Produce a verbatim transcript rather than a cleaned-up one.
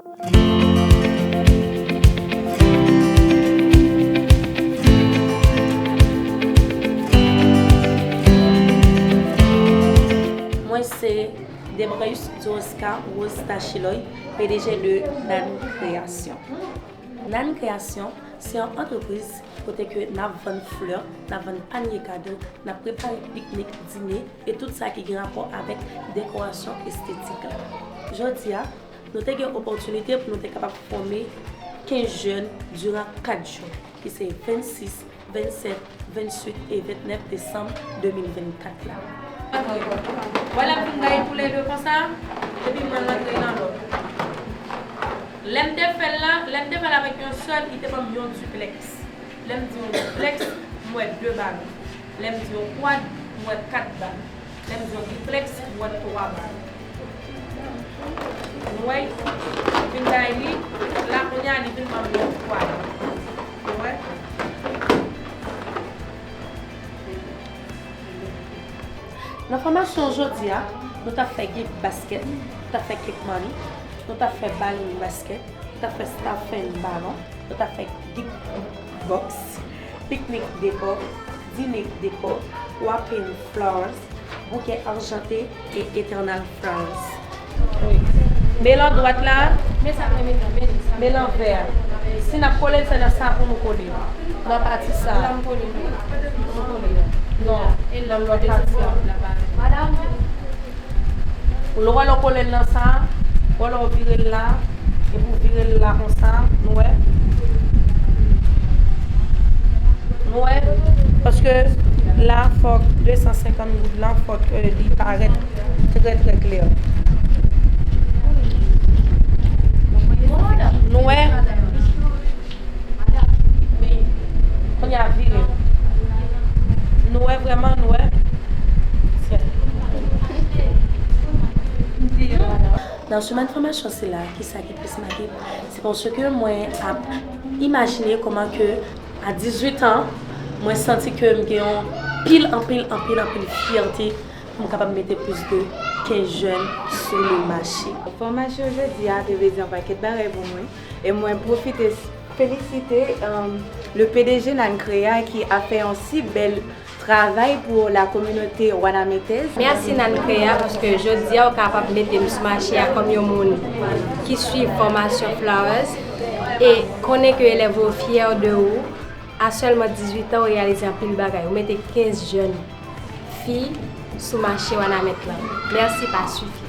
Mwen se Debraeus Durosca Rose Tachiloy, P D G de Nan Création. Nan Création se yon antrepriz kote ke n ap vann flè, n ap vann panye kado, n ap prepare piknik, dine e tout sa ki gen rapò avèk dekorasyon estetik la. Jodi a, nou te gen opòtinite pou nou te kapab fòme kenz jèn diran kat jou, ki se vennsis, vennsèt, vennwit e vennèf desanm de mil vennkat la. Wè lè m fin bay toulède konsa, epi mwen rantre nan lòt. Lè m te fè l la, lè m te fè l avèk yon sèl, li te ban m yon diplèks. Lè m di yon diplèks, m wè de balon. Lè m di yon kwad, m wè kat balon. Lè m di yon diplèks, m wè twa balon. Nou wè, m vin bay li, la kounye a li vin ban m yon kwad. Nou wè? Nan fòmasyon jodi a, nou t ap fè gig baskèt, nou t ap fè cake money, nou t ap fè balon baskèt, nou t ap fè staff and balon, nou t ap fè gig box, piknik dekò, dine dekò, wrapping flowers, bouke arjante e eternal flowers. Wi. Men lan dwat la, men lan vè a. Si n ap kole l, se nan sa pou nou kole l. Nan pati sa. Non, nan lòt pati a. Lè w wè lè w kole l nan sa, wè lè w vire l la, epi w vire l la konsa, nou wè. Nou wè, paske la fòk de san senkant goud lan fòk, euh, li parèt trè, trè klè. Nou wè. Wi. Kounye a vire. Nou wè vrèman, nou wè. Nan semèn fòmasyon sila, kisa ki plis make m, se paske mwen ap imajine kòman ke a dizuit an, mwen santi ke m gen yon pil, anpil, anpil, anpil fyète pou m kapab mete plis de kenz jèn sou le mache. Fòmasyon jodi a te vle di yon pakèt bagay pou mwen. E mwen pwofite felisite, um, le P D G Nan Créa ki ap fè yon si bèl travay pou la kominote wanametèz. Mèsi Nan Créa paske jodi a ou kapab mete m sou mache a kòm yon moun ki swiv fòmasyon Flowers e konnen ke elèv ou yo fyè de ou. A sèlman dizuit an ou reyalize anpil bagay. Ou mete kenz jèn fi sou mache wanament lan. Mèsi pa sifi.